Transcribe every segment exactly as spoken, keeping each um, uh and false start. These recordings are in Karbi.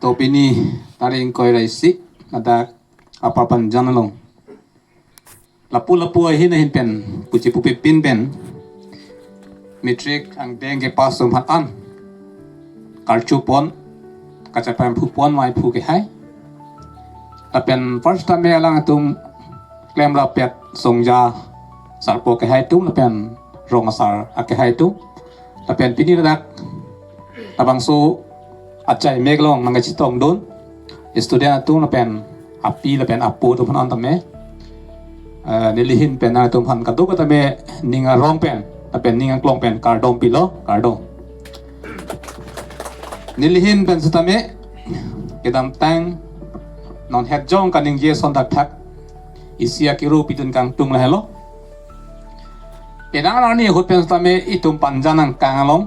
To pini tarik ingkoi ra isi, ladak apar panjan along, lapu lapu ahin ahin pen, puchi pupi pin pen, matric angdeng kepass atum aphan an karchupon, kachepemphu pon, mai phu kehai. Lapen first time alangtum klemrap pet songja sarpo kehai atum lapen rong asar akehai atum. Lapen pini ladak labangso achai mek along nangkachetongdun student atum lapen api lapen apo atum aphan an tame, eh, nelihin pen nangtum aphan kadokave tame ning arong pen lapen ning angklong pen kardom pilo, kardom. Nelihin pen setame kedamtang non hetjong kaningje ason thakthak isi akiru pidun kangtung lahelo. Penang arni ahut pen setame itum panjan angkang along,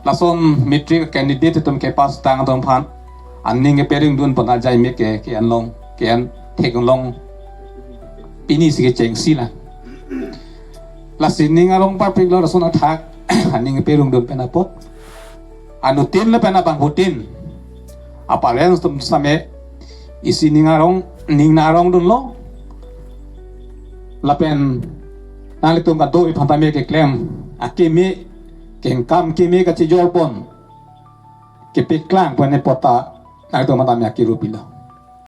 lason matric candidate atum kepass tang atum aphan aning keperingdun pon ajai mek ke, ke-en long, ke-en theklong, pini si kechengsi la. Lasi ning arong parpik lo, lason athak aning keperingdun pen apot, anuttin lapen abangphutin, a-parents atum setame isi ning arong, ning nang arongdunlo. Lapen nanglitum kadokave aphan tame keklem akeme, kengkam keme kachijor pon, kepeklang pon apot ta nangtum aphan tame akiru pilo.